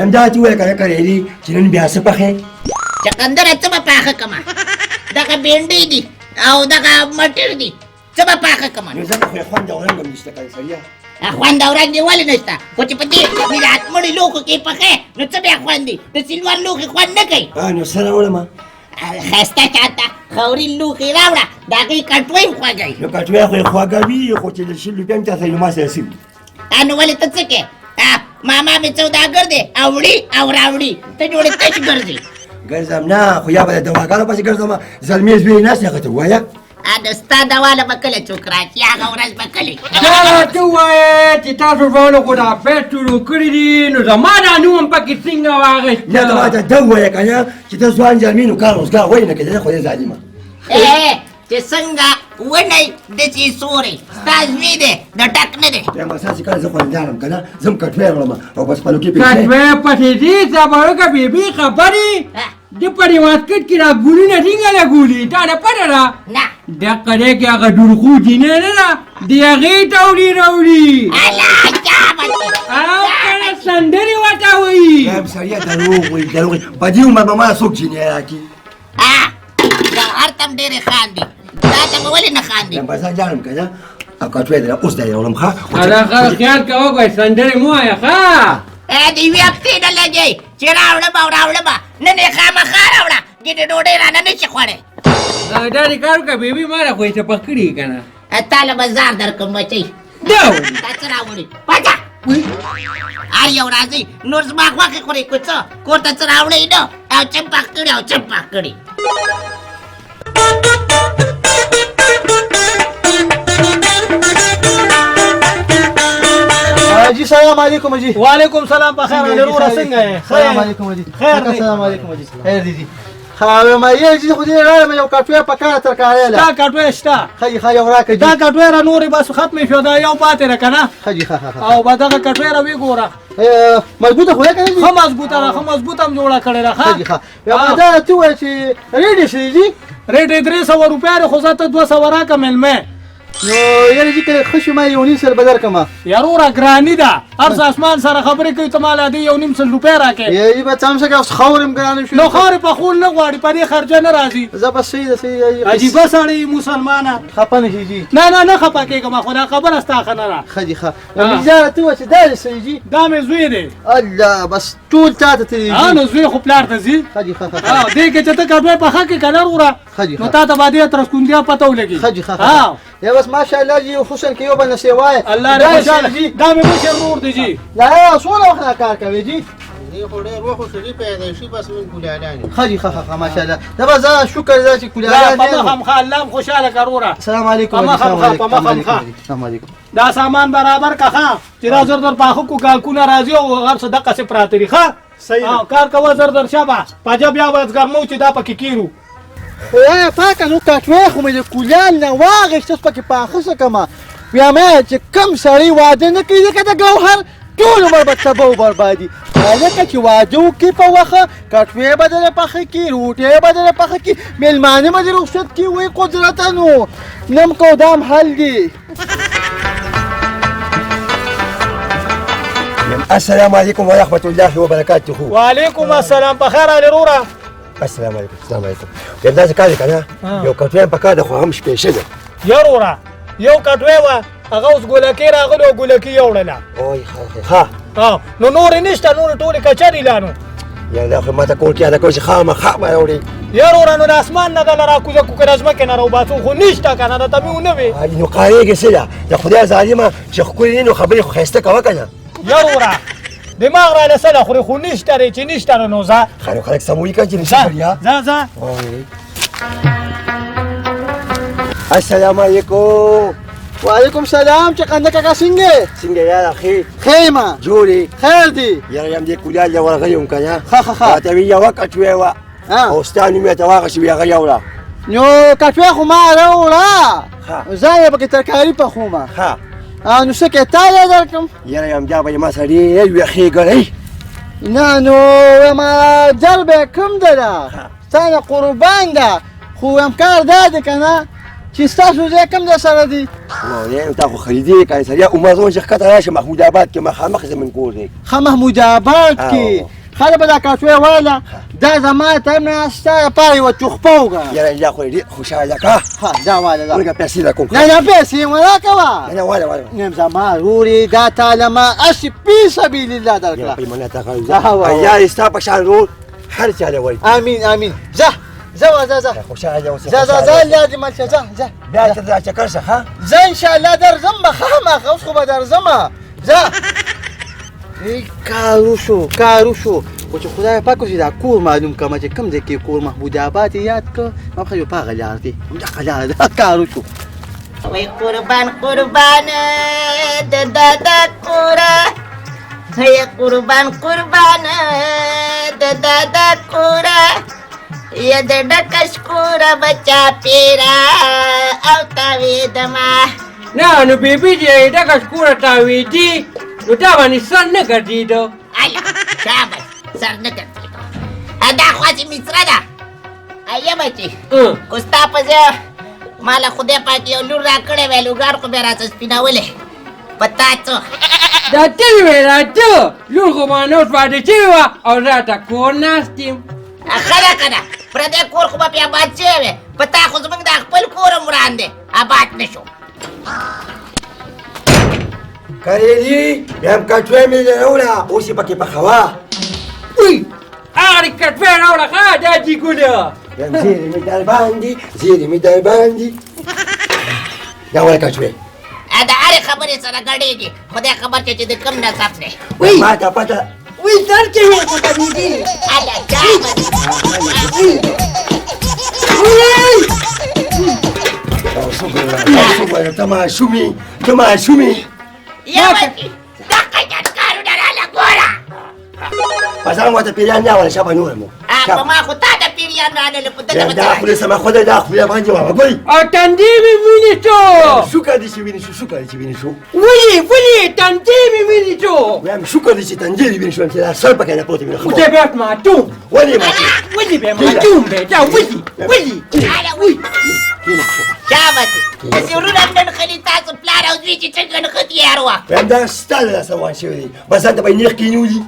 یم دا چې ووایه که نه کریلي چې نن بیا څه پخې؟ چقندره څه به پاخه کمه، دغه بېنډۍ دي او دغه مټر دي، څه به پاخه کمه؟ نو ځکه خو یې خوند او رنګ هم نشته که سړیه. خوند او رنګ یې ولې نشته؟ خو چې په دې ملاتمړي لوښو کې پخې نو څه بیا خوند دی؟ د سیلور لوښي خوند نه کوي. نو څه راوړم؟ ښایسته چاته خاورین لوښي راوړه، د هغې کټوۍ هم خوږوي. نو کټوۍ خو یې خوږوي، خو چې د 20 روپۍ هم چا سره نو ما سره څه وي؟ نو ولې ته څه کوې؟ ماما مې سوداګر دی، اوړي او راوړي، ته جوړې تش ګرځې. ګرځم نه، خو یا به د دواګانو پسې ګرځم. زلمی زوی ناست دی، هغه ته ووایه. د ستا دوا له به کله څوک راشي، هغه ورځ به کله. دا ته ووایه چې تاسو ځوانو خو دا پیس شروع کړي دي، نو زما دا نوم هم پکې څنګه واخیست؟ نه ته ماته ده ووایه که نه چې ته ځوان زلمی نو کار روزګار وایي نه که خو دې ظالمه. چې څنګه ونی داسې سوری، ستا زوی دی د ټک نه دی. یم اساسي کار زه خوندیار یم که نه، زه هم کټوی راوړم او بس خپلو کې کټوی پسې ځي صبر وکړه بیبي خبرې د په دې واسکټ کې دا ګلونه څنګه لګولي تا ته پته ده؟ نه. دقه دی کې هغه دورخو جینۍ نه ده د هغې تولې راوړي. او کله سندرې ورته وایي. یم سړیه دروغ وایي دروغ وایي، په دې عمر به ما څوک جینۍ راکړي؟ ګوهر ته هم ډېرې خاندي، تا ته به ولې نه خاندي؟ یم په ځان ژاړم که نه، او کټوی درنه اوس دی راوړم. ښه ښه خیال کوه ګوی سندرې مه وایه. ښه د یوې هفتې نه لګوي چې راوړم او راوړم، نن یې خامخا راوړه، ګیډې ډوډۍ رانه نه شي خوړی. دا دې کار وکړه بیبي، ما له خو یې څه پخ کړي که نه. تا له به ځار درکړم بچی. دا تا څه راوړي؟ پاچا هر یو راځي نور زما غوښې خوري که څه، کور ته څه راوړی نه، او چم پخ کړي او چم پخ کړي. جی سلام علیکم جی. وعلیکم سلام، په خیر راغلی وروره، څنګه یې؟ سلام علیکم جی. خیر دی. سلام علیکم جی. خیر دی جی. ښه ما یې جی خو دې راغلم یو کټوی په کار ترکارۍ له. دا کټوی شته؟ ښه جي ښه یو راکړه جي. دا کټوی را نورې بس ختمې شوه، دا یو پاتې ده که نه؟ ښه جي ښه ښه. او به دغه کټوی را وګوره. مضبوطه خو ده که نه جي؟ ښه مضبوطه ده، ښه مضبوطه هم جوړه کړې ده. ښه جي ښه. بیا دا ته ووایه چې ریټ یې څه دی جي؟ ریټ یې 300 روپۍ دی، خو زه ته 200 راکړه مېلمه. نو یاره جي که ښه شي ما 1.5 سل به درکړم. یاروره ګراني ده، هر څه اسمان سره خبرې کوي، ته ما له دې 1.5 سل روپۍ راکړې. یې به څه هم څه اوس خاورې هم ګرانې شوې. نو خاورې پخول نه غواړي، په دې خرچه نه راځي. زه بس صحیح ده صحیح ده. عجیبه سړی یې مسلمانه. خفه نه شي جي. نه نه نه خفه کېږم، خو دا خبره ستا ښه نه ده. ښه جي ښه. نو ته وایه چې دا دې څه دی جي؟ دا مې زوی دی. الله بس ټول تا ته تللی جي. نو زوی خو پلار ته ځي. ښه جي ښه ښه. دې کې چې ته کټوی پخه کړې که نه وروره، نو تا ته به دې ترسکوندیا پته ولګي. ښه جي ښه ښه. یا بس ماشاءالله جی حسن کې یو بل څه وایه. الله دې خوشاله. دا مې مشر ورور دی جي. لا څومره وخت دا کار کوي جي؟ دې خو ډېر وخت شو جي پیدایشي بس موږ کولالان یو. ښه جي ښه ښه ماشاءالله. دا بس زه شکر ده چې کولالان په مخ هم ښه، الله هم خوشاله کړه وروره. السلام علیکم. په مخ هم ښه، په مخ هم ښه. السلام علیکم. دا سامان برابر که ښه، چې دا زر در پاخه کو ګاکونه راځي او هر څه دقسې پراته دي. ښه کار کوه زر در شه پاجا بیا به ګرمو چې دا پکې کېرو. خدایه پاکه نو کټوی خو مې د کولال نه واخیست، اوس پکې پاخه څه کمه. بیا مې چې کم سړی واده نه کوي لکه د ګوهر ټول عمر به تباه و بربادي. هلکه چې واده وکړي په وخه، کټوی به درله پخه کړي، روټۍ به درله پخه کړي، مېلمانه به دې رخصت کړي. وایي قدرته نو نم کو دا هم حل دی. السلام علیکم ورحمة الله وبرکاته. وعلیکم السلام، په خیر راغلې وروره. السلام علیکم. السلام علیکم. بیا داسې کار دی که نه، یو کټوی هم پکار ده خو هم سپېشل ده. یاروره یو کټوی وه، هغه اوس ګلکې راغلی او ګلکې یې وړله. اوی ښه ښه. نو نورې نشته، نورې ټولې کچرې لا. نو یاره دا خو ما ته کور کې یاده کوي چې خامخا به راوړې. یاروره نو د اسمان نه دله راکوزه کړو که د ځمکې نه راوباسو، خو نشته که نه، درته مې ونه وي. نو قارېږې څه ده، د خدای ظالمه چې ښکلې نو خبرې خو ښایسته کوه که نه. یاروره دماغ را له سره خوري، خو نشته دی چې نشته نو ځه. ښه نو خلک سم وایي که چې نشته. ځه ځه. السلام علیکم. وعلیکم سلام. چې قنده کاکا څنګه یې؟ څنګه یاره ښې؟ ښه یم. جوړ یې؟ خیر دی. یاره یم دې کولال له ورغلی وم که نه. ښه ښه ښه. راته ویې یوه کټوی وه او ستا نوم یې ته واخیست وي هغه یوړه. نو کټوی خو ما راوړه، ځان یې پکې ترکاري پخومه. ښه نو څه کوې تا له درکړم؟ یاره یم دا به یې ما سره ډېر وي ښېګړی. نه نو وایم در به یې کړم دله، ستا نه قربان ده، خو وایم کار دا دی که نه چې ستاسو ځای کوم ځای سره دی؟ نه تا خو خریدې که سړیه عمر زه چې ښکته راشه محمود آباد کې مخامخ زموږ کور دی. ښه محمود آباد کې. ښه به دا کاټوی واله، دا زما ته نه ستا لپاره یوه تحفه وګڼه. یاره یا خو ډېر خوشحاله کړه. ښه دا واله دا ورکه پیسې راکوم. نه نه پیسې مه راکوه. نه نه واله واله. نه زما ورورې دا تا له ما هسې فی سبیل الله درکړه. یا ستا په شان ورور هر چا له ورکړي. امین امین. ځه ځه ځه ځه خوشحاله اوسې. ځه ځه ځه الله دې مل شه. ځه ځه بیا ته را چکر شه. ښه ځه انشاءالله درځم به خامخا، اوس خو به درځم. ځه کار وشو کار وشو. خو چې خدای پاک اوس دا کور معلوم کړم چې کوم ځای کې کور محمود آباد یې یاد کړ، ما خو یو په هغه لار دی، همدغه لار ده. کار وشو. وای قربان قربان د دادا کوره، هی قربان قربان د دادا کوره، یا د ډکه شکوره بچا پیرا او تاوېدمه. نه نو بیبي چې ډکه شکوره تاوېدي نو تا باندې سر نه ګرځېده. اله شاباش سر نه ګرځېده. دا خو هسې مصره ده. ایه بچې خو ستا په ځای ما له خدای پاک یو لور راکړی وی، لوګان خو بیا راڅه سپینولی په تا څه. دا ته وې راته لور خو ما نه اوس واده شوې وه او راته کور ناست یم. ښه ده که نه، پردی کور خو به پرې اباد شوی وی، په تا خو زموږ دا خپل کور هم وران دی، اباد نه شو. کریلي بیا هم کټوی مې راوړه، اوس یې پکې پخوه. وی هغه دې کټوی راوړه. ښه دا جیګونه بیا هم زیرې مې در باندې زیرې مې در باندې. دا وله کټوی. د هرې خبرې سره ګډېږي، خدای خبر چې د کوم نسب دی. وی ما ته پته. وی سر کې وې خو ته دي. اله شاباش. ته ماشومې ته ماشومې. یا بچې دقه جنکارونه راله ګوره. په ځان ورته پیریان نه وله، شابه نور مو. په ما خو تا ته پیریان رانله، په دغه دا خولې سمه خوده، دا خولې باندې وه ګورئ. او تندې مې وینې شو. شکر دې چې وینې شو، شکر دې چې وینې شو. ولې ولې تندې مې وینې شو. وایم شکر دې چې تندې دې وینې شو، چې دا سر پکې نه پروت وي. خو زه بیا ماتوم. ولې ماتوم؟ ولې بیا ماتوم دی؟ دا ولې ولې؟ هله وی شاباش. داسې وروڼه هم ننښلي تاسو پلار او زوی چې څنګه نښتي یې هر وخت. وایم دا ستا له لاسه روان شوی دی، بس ځان ته به یې نېغ کښېنولي.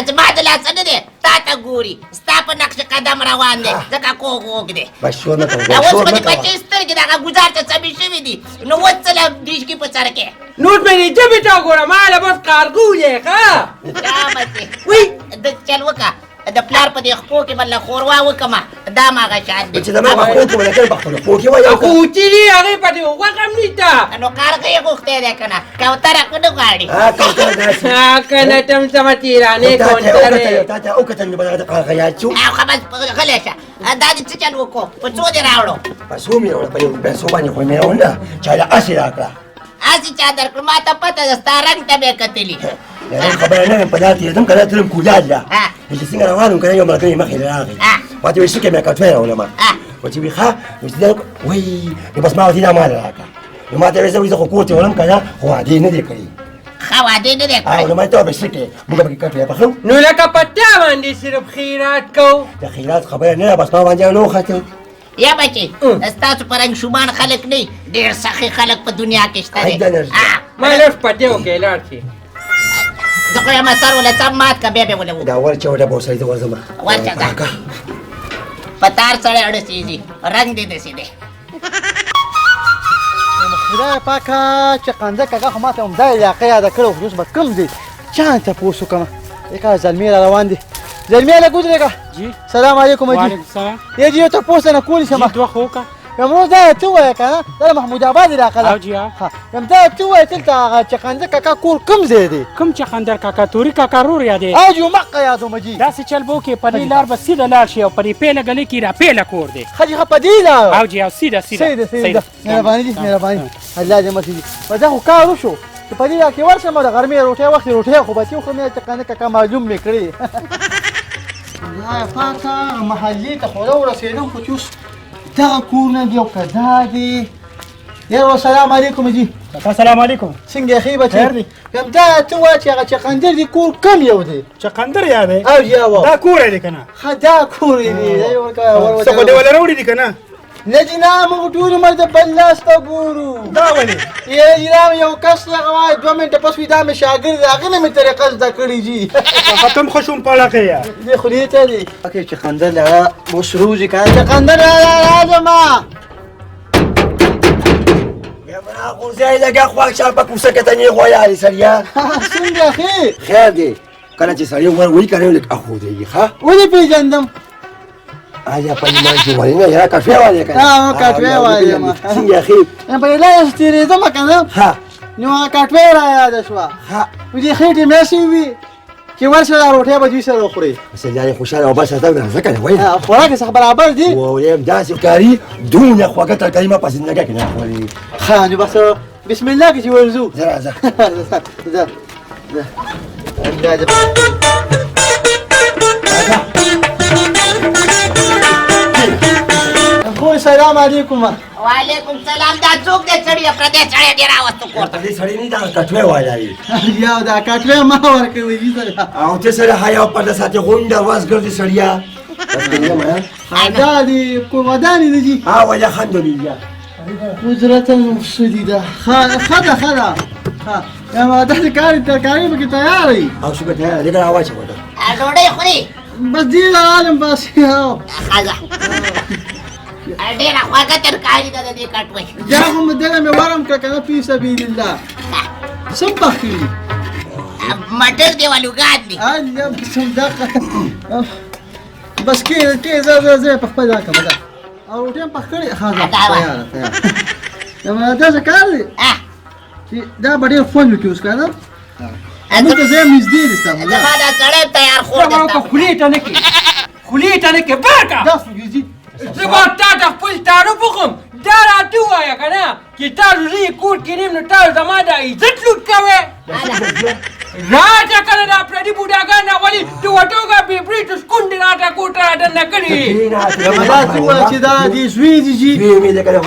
زما د لاسه نه دی، تا ته ګوري، ستا په نقش قدم روان دی، ځکه کوږ وږ دی. بس شور مه کوه، اوس خو دې بچې سترګې دغه ګوزار ته سمې شوې دي، نو اوس څه له ډیشکي په سر کې. نو اوس مې دې ژبې ته وګوره، ما له بس قارغولې. ښه شاباش. وی د چل وکړه، د پلار په دې خپو کې به له ښوروا وکړمه، دا هماغه شان دی. چې زما په خپو کې به لکه په خپلو خپو کې وایي. خو چې دي هغې په دې غوښه هم نشته. نو کارغه یې غوښتی دی که نه، کوتره خو نه غواړي. کوتره داسې. که نه ته هم سمه تېرانې کونترې. تا ته وکتل نو به دغه کارغه یاد شو. ښه بس غلی شه. دا دې څه چل وکړو، په څو دې راوړو؟ په څو مې راوړه، په یو پیسو باندې خو مې راوړله، چا له هسې راکړه. هسې چا درکړه، ما ته پته ده، ستا رنګ ته مې کتلي. خبره نه په لار تېرېدم که نه تلم کولال ده چې څنګه روان وم که نه یو ملګری مخې له راغی، ما ته وایي څه کوې؟ مې کټوی راوړم. و چې وي ښه نو چې دا وایي نو بس ما ورته دا مال راکړه. نو ما ته وایي زه خو کور ته وړم که نه، خو وعدې نه دی کړې. ښه وعدې نه دی کړې. نو ما ته به څه کوې، موږ به پکې کټوی پخوو. نو لکه په تا باندې صرف خیرات کوو. د خیرات خبره نه ده، بس ما باندې نه وختل. یا بچې ستاسو په رنګ شومان خلک نه، ډېر سخي خلک په دنیا کې شته دی. ما لږ په دې وکړې لاړ شي. زه خو یم سر وله سم مات که بیا بیا وله وکړه. دا ورچه وډه به ورسره زه ورځم. ورچه ځه په تار سړی اړسېږي، رنګ دې داسې دی. خدای پاکه چې قنده کاکا خو ما ته همدا علاقه یاده کړې وه، خو اوس به کوم ځای چا تپوس وکړم. لکه زلمی را روان دی. زلمی لږ ودرېږه. سلام علیکم. وعلیکم سلام. یې جي یو تپوس نه کولی شم. دوه خو وکړه. یم دا ته ووایه که نه، دا د محمود آباد علاقه ده. او جي ها. یم دا ته ووایه دلته هغه چقندر کاکا کور کوم ځای دی؟ کوم چقندر کاکا؟ توري کاکا رور یادې؟ او جي مقه یادوم جي. داسې چل به وکړې، په دې لار به سیده لاړ شي او په دې پیله ګلۍ کې را پیله کور دی. ښه جي ښه په دې لار. او جي او سیده سیده. سیده سیده. مهرباني جي مهرباني، الله دې مه سي. دا خو کار وشو چې په دې لار کې ورشم د غرمې روټۍ وخت روټۍ خو به چې وخورم، چقندر کاکا معلوم مې کړې. خدای پاکه محلې ته خو راورسېدم، خو چې اوس دغه کورونه دي او که دا دي. یاره السلام علیکم جي. السلام علیکم. څنګه یې ښه بچی؟ خیر دی. دا ته وایه چې هغه چقندر دي کور کوم یو دی؟ چقندر یادی؟ او جي او دا کور دی که نه؟ ښه دا کور یې دی. څه خو دې وله راوړي دي که نه؟ نه جي نه، موږ ټول عمر د بل لاس ته ګورو. دا ولې؟ یاره جي دا یو کس دی، هغه وایي 2 منټه پس وي، دا مې شاګرد دی، هغه نه مې طریقه زده کړې جي. ختم ښه شوم پړقې یې. دې خولې ته دی. اوکې چې خندل هغه اوس روزي که نه، چې خندل راځم. غورځای لګه خوا چا په کوڅه کې ته نه غویارې سړیه. څنګه ښې؟ خیر دی، کله چې سړی ور وایي که نه لږ اخو دی ښه؟ ولې پېژندم؟ آیا په ایمان کې ولې نه یاره کافي والې که نه؟ ها کافي والې ما. څنګه ښې؟ په لاره تېرېدم که نه، ها نو هغه کاټوی را یاده شوه. ها دې خېټې مې هسې وي چې ورشه دا روټۍ به دوی سره وخورې. بس الله خوشحاله او بس ته راځه که نه وایي. خوراک یې څخه برابر دي. ویم داسې ښکاري دونه خوږه ترکاري ما په زندګۍ کې نه خوړلې. ښه نو بس بسم الله کې چې ورځو. ځه راځه. ځه ځه. خو سلام علیکم. وعلیکم سلام. دا څوک دی سړی؟ پردی سړی دې راوستو کور ته. پردی سړی نه، دا کټوی والا دی. یا دا کټوی ما ورکوي جي سره. او ته سره حیا پرده ساتي، غونډه ورځ ګرځي سړیه. دا دې کور ودانې دی جي. ها ولا الحمدلله. قدرتا مفسدي ده. ښه ده ښه ده. ها ما دا کار ترکاري پکې تیاره وي. او څه تیاره لږه راواچوه ده. ډوډۍ خوري؟ بس دې عالم بس. ښه ډېره خوږه ترکاري ده د دې کټوۍ. دا خو مې دغه مې ورم کړه که نه فی سبیل الله. څه پخ کړي؟ مټر دی والوګان دي. الله بس همدغه بس کښېنه کښېنه، زه زه زه په خپل ځان کوم دا. او روټۍ هم پخ کړې؟ ښه ځه تیاره تیاره. داسې کار دی چې دا به ډېر خوند وکړي اوس که نه. موږ ته ځای نږدې دی ستا. زما دا سړی تیار خور دی. خولې ته نه کې، خولې ته نه کې برکه. دا څوک دي؟ زه به تا ته خپل تعارف وکړم. دا راته ووایه که نه چې تاسو زه یې کور کې نه یم، نو تاسو زما د عزت لوټ کوئ. راته که نه دا پردي بوډاګان راولي د وټوګه بې برېتو سکونډې راته کور ته رادننه کړي. دا څه ووایه چې دا دې زوی دي جي. زوی مې دی که نه.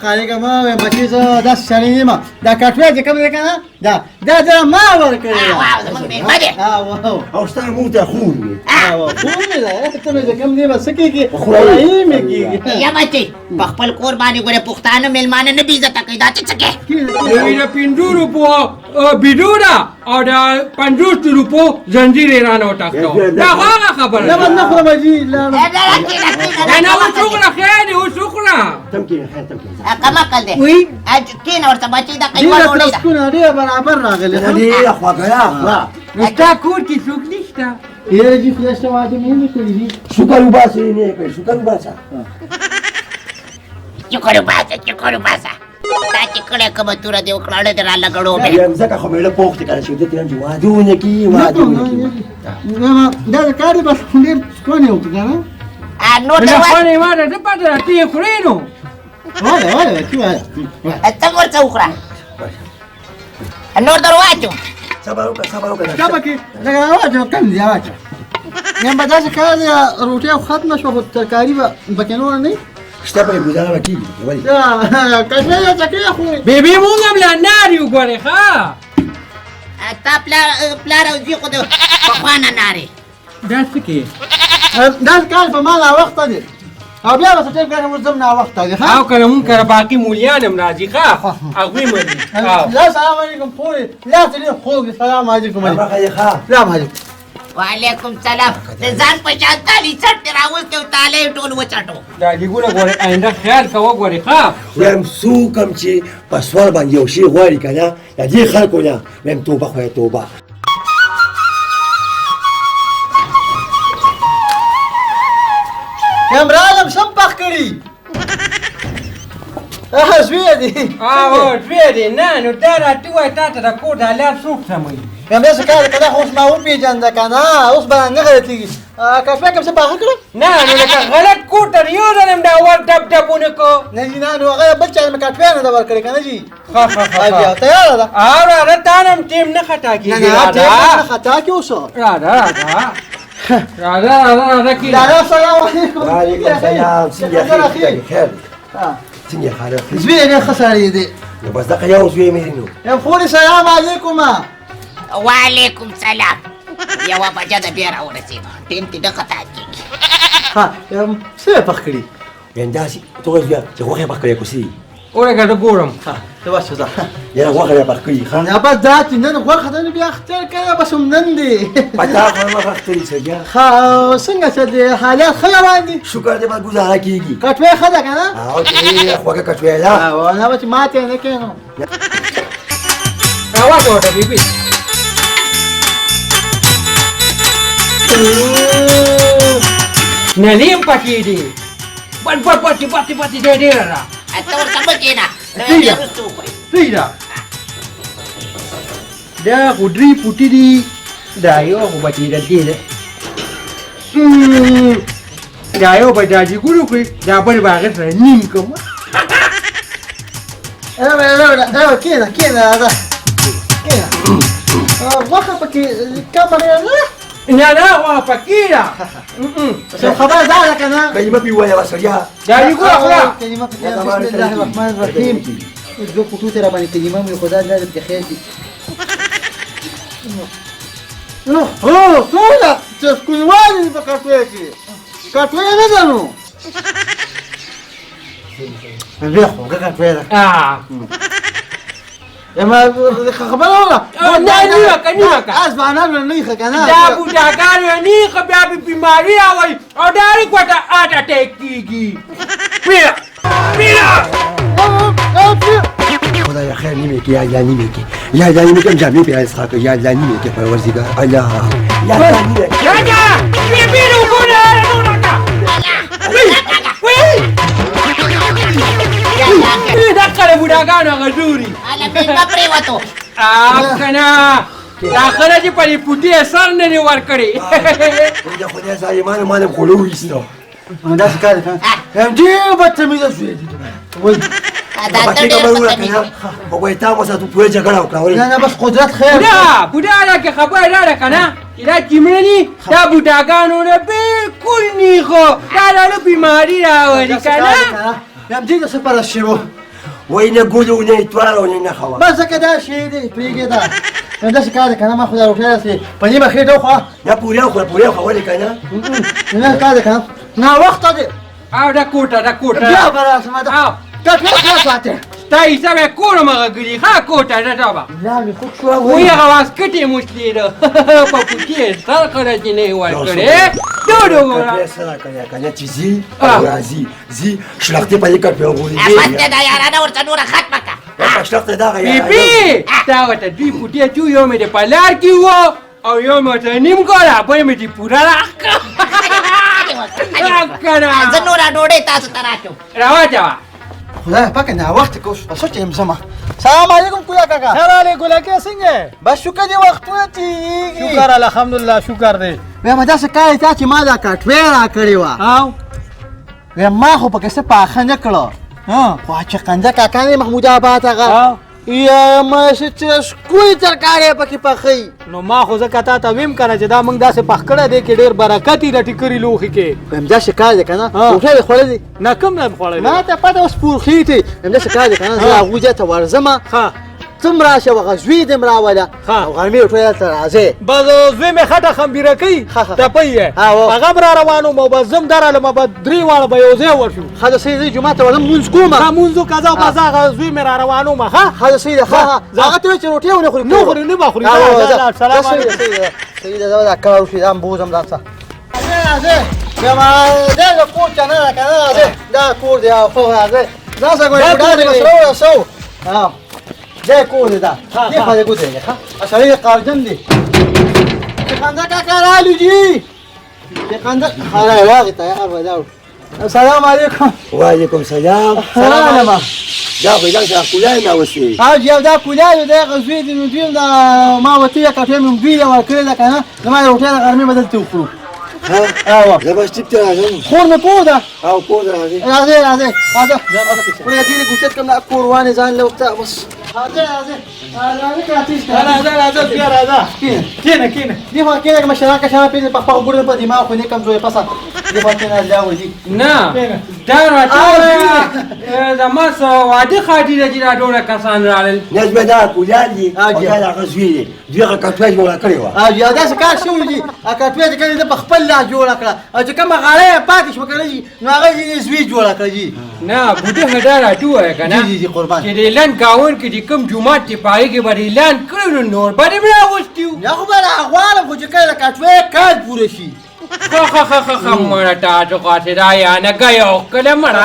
قارېږه مه وایم بچې، زه داسې سړی نه یم. دا کټوی چې کوم دی که نه، دا دا دا ما ورکړې ده. زموږ مېلمه دی. او ستا موږ ته خور وي. خور مې ده، ته مې چې کوم دی به څه کېږي، خورایي مې کېږي. یا بچې په خپل کور باندې ګورې پښتانه مېلمانه نه بېعزته کوي، دا څه څه کوې؟ د 50 روپو بیډو ده او د 50 روپو زنځیر یې رانه وټاکو. دا هغه خبره ده. نه خورم جي. نه نه اوس وخوره، خیر دی اوس وخوره. تم کښېنه، خیر تم کښېنه. کم عقل دی. کښېنه ورته بچې، دا قیمه ډوډۍ ده. ډېره برابر راغلې. ډېره خوږه ده. نو ستا کور کې څوک نشته؟ یاره جي خدای شته واده مې نه کړی جي. شکر وباسه یې نه کړی، شکر وباسه. شکر وباسه، شکر وباسه. تا چې کړی کومه توره دې وکړه، اړه دې رالګړو مې. یم ځکه خو مېړه پوخ دی که نه چې ده ترې چې واده ونه کړي، واده ونه کړي. دا د کار دی بس ډېر ښکلی یې وکړه که نه. نور د خوړې ما ته څه پته ده، ته یې خورې نو. وایه وایه چې وایه. ته ورته وخوره، نور در واچوم. صبر وکړه، صبر وکړه. دا پکې لږ راواچوه، کم دی راواچوه. یم به داسې کار دی، روټۍ خو ختمه شوه، خو ترکاري به پکې نوره نه وي. شته پکې ګوزاره به کېږي. ولې؟ کټوی یې چکې خورې. بیبي مونږ هم لا نارې وګورې. ښه تا پلار او زوی خو د پخوا نه نارې. دا څه کوې؟ دا کار په ما ناوخته دی او بیا به څه ټایم کار ورځم ناوخته دی. او که نه مونږ کره باقي مولیان هم راځي. ښه هغوی مو دي. لا سلام علیکم خورې، لا څه ډېر خوږ دی. سلام علیکم. سلام علیکم. وعلیکم سلام. د ځان په شان تالي څټ دې راوستی او تالی یې ټول وچټو. دا لیګونه ګورې، آینده خیال کوه ګورې. ښه وایم څوک هم چې په سوال باندې یو شی غواړي که نه د دې خلکو نه، وایم توبه خدایه توبه. یم راغلم، سم پخ کړي. زوی دی. او زوی دی. نه نو دا راته ووایه، تا ته د کور دا لار څوک سموي؟ یم داسې کار دی که نه، خو اوس ما وپېژنده که نه، اوس به نه غلطېږي. کافي کوم څه پاخه کړه؟ نه نو لکه غلط کور ته یو ځل هم دا ور ډب ډب ونه کړو. نه جي نه، نو هغه بل چا مې کاټوی نه ده ورکړې که نه جي. ښه ښه ښه بیا تیاره ده. او راځه، تا نه هم ټیم نه خطا کېږي. نه نه ټیم نه خطا کېږي اوس. راځه راځه راځه راځه راځه کېنه. لالا سلام علیکم. وعلیکم سلام. څنګه خیر؟ خیر. څنګه خاله؟ زوی یې ډېر ښه سړی دی. نو بس دغه یو زوی مې دی نو. یم خورې سلام علیکم. وعلیکم سلام. یوه بجه ده بیا راورسېدو، ټیم ترې نه خطا کېږي. ها څه یې پخ کړي؟ یعنې داسې ته وایې چې غوښه یې پخ کړې کوسي ورګه زه ګورم. ته بس ځه. یاره غوښه بیا پخ کړي ښه؟ نه بس دا چې نن غوښه ده نو بیا اختر کړه بس هم نن دی. په تا خو غوښه اختري سړیه. ښه څنګه چې دې حالات ښه روان دي؟ شکر دی بس ګزاره کېږي. کټوی ښه ده که نه؟ او ډېره خوږه کټوی ده. نه به چې ماته یې نه کړې نو. راواچوه ورته بیبي. نلیم پکې دي. بس بس بس بس بس دې ډېره ده. ته ورته مه کښېنه، بیا وروسته وخورې. صحیح ده. دا خو درې پوټي دي، دا یو خو به چې دې ده، دا یو به دا جګور وکړي، دا بل به هغه سره نیم کړم. راوړه، کښېنه کښېنه، راځه کښېنه. غوښه پکې کمه ډېره نه ده؟ نه نه، غوښه پکې ده. څه خبره دا ده که نه؟ کلمه پې ووایه سړیه. دا جګوره خوره. کلمه پکې ده. بسم الله الرحمن الرحیم. دوه پټو ته راباندې کلمه مې خدا الله دې پکې خیر کړي. هو څومره چې سکونوالي دي په کټوۍ کې، کټوۍ نه ده نو ډېره خوږه کټوۍ ده. ما خبره وکړه. نه نیمه که نیمه که. ځوانانو نه ښه که نه؟ دا بوډاګانو نه ښه، بیا به بیماري راولي او ډایرک ورته هارټ اټیک کېږي. پیره پیره. خدای خیر نیمه کې، یا الله نیمه کې، یا الله نیمه کې، هم جامې پرې راڅخه کړه، یا الله نیمه کې، پروردګار الله، یا الله نیمه کې. راځه پیره وګوره نو راکه. دقه د بوډاګانو هغه زوري. هله مېلمه پرېوتو. که نه دا ښه چې په دې پوټي یې سر نه دی ورکړی. د خدای ظالمانو ما نه خوله وویسته. داسې کار دی که نه؟ ډېر بدتمیزه زوی دی. وایي دا ته ډېر بدتمیز. خو وایي تا ورسره پوره جګړه وکړه. ولې؟ نه نه بس قدرت خیر. بوډا بوډا دا که خبره دا ده که نه چې دا چې مړه دي دا بوډاګانو نه بلکل نیخو دا له بیماري راولي که نه؟ یم دې د څه پره شی و؟ وایي نه ګل و نه اتوار او نه نښه وه. بس ځکه دا شی دی پرېږدې دا. نو داسې کار دی که نه، ما خو دا روټۍ داسې په نیمه خېټه وخوړه. نه پورې وخوړه، پورې وخوړه، ولې که نه؟ نه کار دی که نه ناوخته دی. او دا کوټه دا کوټه بیا به راشم. دا کټوۍ خلاص ساتې. ستا حصه به کور هم هغه ګلي ښه کوټه ده دا به. لا مې خوږ شوه. وایي هغه واسکټ یې موسلېده په پوټي یې سر کړه چې نه یې ورکړې. ډوډو ګوره. کټوۍ سره کړې که نه چې ځي او راځي، ځي شلختې په دې کټوۍ وغورځي. بس دی دا یارانه ورته نوره ختمه کړه. په شلخته دغه یارانه. بیبي تا ورته دوی پوټې چې یو مې د په لار کې و او یو مې ورته نیم کړه، بل مې چې پوره راکړه. زه نوره ډوډۍ تاسو ته راچوم. راواچوه. خدای پاکه ناوخته که اوس په څه ټایم ځمه. سلام علیکم کولا کاکا. سلام علیکم ګلکې، څنګه یې؟ بس شکر دی وختونه تېرېږي. شکر الحمدلله شکر دی. وایم داسې کار دی تا چې ما دا کټوۍ راکړې وه. او وایم ما خو پکې څه پاخه نه کړه، خو چې قنده کاکا دی محمود آباد هغه یا ما چې ښکلې ترکاري پکې پخوي. نو ما خو ځکه تا ته ویم که نه چې دا موږ داسې پخ کړی دی کې ډېر برکت یې د ټیکري لوښي کې. وایم داسې کار دی که نه، روټۍ دې خوړلې؟ نه کوم نه یم خوړلی. ما ته پته اوس پورخېټې. وایم داسې کار دی که نه، زه هغوی ځای ته ورځمه، ته هم راشه، هغه زوی دې هم راوله او غرمې روټۍ هلته راځې. بس زوی مې خټه خمبیره کوي، ټپی یې، هغه هم را روان وم او بس زه هم درالم، به درې واړه به یو ځای ورشو. ښه ده صحیح ده، جومات ته ورځم لمونځ کوم. ښه لمونځ وکړه، ځه بس هغه زوی مې را روان وم. ښه ښه ده صحیح ده. ښه هغه ته وایي چې روټۍ ونه خوري. نه خوري، نه به خوري. سلام علیکم. صحیح ده، زه به دا کار وشي، دا هم بوځم دا څه. راځې بیا ما دا د کور چا نه ده که نه؟ راځې دا کور دی. خو راځې دا څه ګورې بوډا دې بس راورسوو. دا کور دی، دا دې خوا دې ګوتې دی. ښه سړی قهرجن دی. چې خندا کاکا رالو جي، چې خندا راغی تیار ولاړ. السلام علیکم. وعلیکم سلام. سلام. دا خو داسې کولی نه اوسې. ها جی، دا کولی دی، هغه زوی دی. نو دوی دا ما ورته یې کټوۍ مې دوی له ورکړې ده که نه، زما د روټۍ د غرمې به دلته وخورو. زه بس ټیک ته راځم. خور مې کور ده. او کور ته راځې؟ راځې راځې راځه. ورته دې کوڅه کوم دا کور وانه ځان له وخته بس. راځه راځه راځه راځه بیا راځه کښېنه کښېنه دې خوا کښېنه مشران کشران پېژنې په خپل ګوړ په دماغ خو نه کمزورې پسه دې خوا کښېنه الله وځي نه دا راته ووایه زما څه واده ښادي ده چې دا ډوله کسان راغلل نه زوی دا کولیال دي او دا د هغه زوی دی دوی هغه کټوه جوړه کړې وه یا داسې کار شوی دي کټوه چې کله ده په خپل لاس جوړه کړه او چې کومه غاړه یې پاتې شوه که نه نو هغه یې زوی جوړه کړه جي نه بوډه هډه راته ووایه که نه جي جي قربان چې د اعلان ګاونډ کې چې کوم جومات دی په هغې کې به د اعلان کړی نو نور به دې هم راوستي وو نه خو به راغواړم خو چې کله د کټوې کار پوره شي ښه ښه ښه ښه ښه مړه تاسو خو هسې دا یانګه یو ښکلې مړه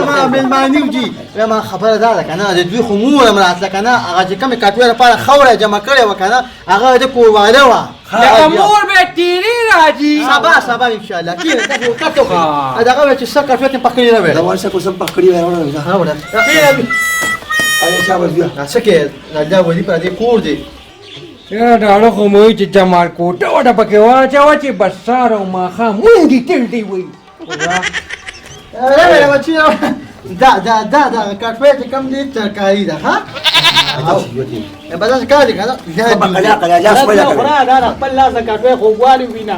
ما مېلمانه وو جي ما خبره دا ده که نه د دوی خو مور هم راتله که نه هغه چې کومې کټوې لپاره خاوره جمع کړې وه که نه هغه د کورواله وه لکه مور به تیرې راځي سبا سبا انشاءالله کښېنه تاسو کټ وکړئ دغه وایي چې څه کټوې ته پخ کړي نه ویل دا ورشه کوم پخ کړي راوړه راوړه کښېنه ارې شابه زویه څه کې الله ولي پر دې کور دی یاره ډاړه خو مو چې جمال کوټه وټه پکې واچوه چې بس سهار او ماښام مونډې تل دی وایي راوړه بچي دا دا دا دا کټوې چې کوم دی ترکاري ده ها بس داسې کار دی که نه خورا دا خپل لاس د کټوې خوږوالی وینه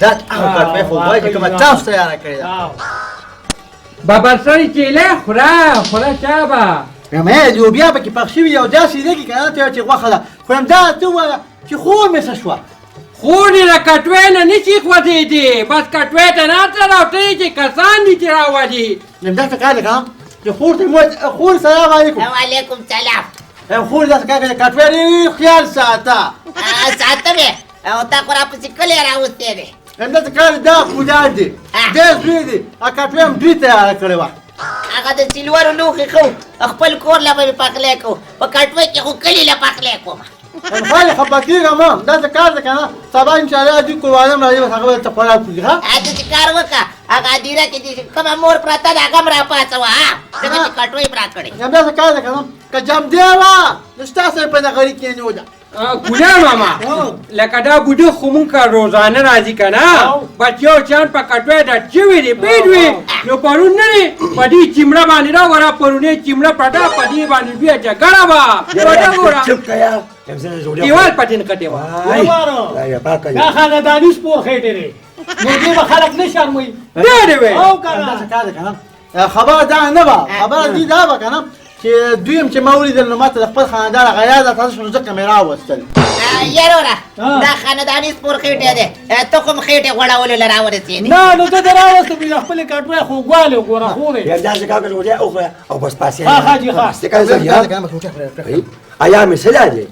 دا هغه کټوې خوږوالی چې کومه تاسو تیاره کړې ده بابا سړی چیله خوره خوره شابه مې لوبیا پکې پخ شوي او داسې لګي که نه ته چې غوښه ده خو همدا ته ووایه چې خور مې څه شوه خور دې له کټوې نه نشي خوځېدې بس کټوې ته ناسته ده او ته یې چې کسان دي چې راولي همدا څه کار دی که چې خور ته مې خور سلام علیکم وعلیکم سلام خور داسې کار کوي کټوې ډېر خیال ساته ساتم یې او تا خو راپسې کلی راوستی دی همدا څه کار دا خدای دی دی زوی دی کټوې هم دوی تیاره کړې وه هغه د سیلورو لوښي ښه خپل کور له به مې پخلی کوو په کټوۍ کې خو کلي له پخلی کوم خالي خفه کېږه مه داسې کار دی که نه سبا انشاءالله دوی کورواله هم راځي بس هغه به درته خوراک وکړي ښه داسې کار وکړه هغه هدیره کې چې کومه مور پرته ده هغه هم راپاڅوه ها ځکه چې کټوۍ هم راکړې همداسې کار دی که نه که جمدې وه نو ستا سره په نغري کښېنوله ګولا ماما لکه دا بوډه خو مونږ که روزانه راځي که نه بس یو چان په کټوی ډډ شوي دی بېد وي نو پرون نه دی په دې چمړه باندې را وره پرونۍ چمړه پټه په دې باندې لویه جګړه وه پټه ګوره دیوال پټې نښتې وه دا خانداني سپور خېټې دی نو دې به خلک نه شرموي دی دی وی او که نه خبره دا نه وه خبره دې دا وه که نه چې دوی هم چې ما ولیدل نو ما ته د خپل خاندان هغه یاد راته شو نو ځکه مې راوستل یروره دا خانداني سپور خېټی دی تخم خېټې غوړولو له راورسېدې نه نو زه دې راوستم چې د خپلې کټوې خوږوالی وګوره خورې بیا داسې کار کوه چې وخوره او بس پاسې ښه ښه جي ښه ایا مې څه دی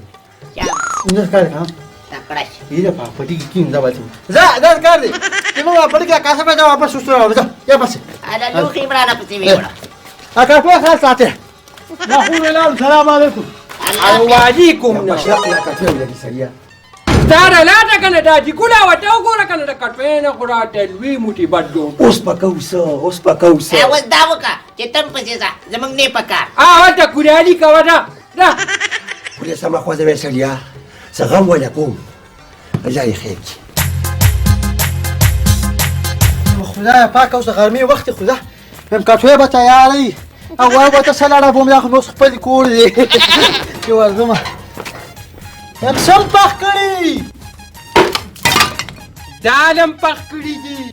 نه کار کوم تکړه شي یې په پټي کې کین دا بچو زه دا کار دی چې موږ پټي کې کاسه په واپس وستو راوځه یا بس اله لوخي عمرانه پسې ویوړه اکا په خاص ساته دا خو ویلال سلام علیکم وعلیکم نه مشرق لا کټوي لګي سړیا ستا د لاته که نه دا جګونه ورته وګوره که نه د کټوې نه خو راته لوی موټي بد جوړ اوس پکاو څه اوس پکاو څه اوس دا وکړه چې تم پسې ځه زموږ نه په کار هلته کوريالي کوه دا دا ولې سمه خوځوې سړیا څه غم وله کوم الله یې خیر کړي خدای پاک اوس د غرمې وخت دی خدا وایم کټوی به تیاره وي او وای به ته څه لړه بوم دا خو مې اوس خپل کور دی چې ورځم یم سم پخ کړي دال هم پخ کړي دي.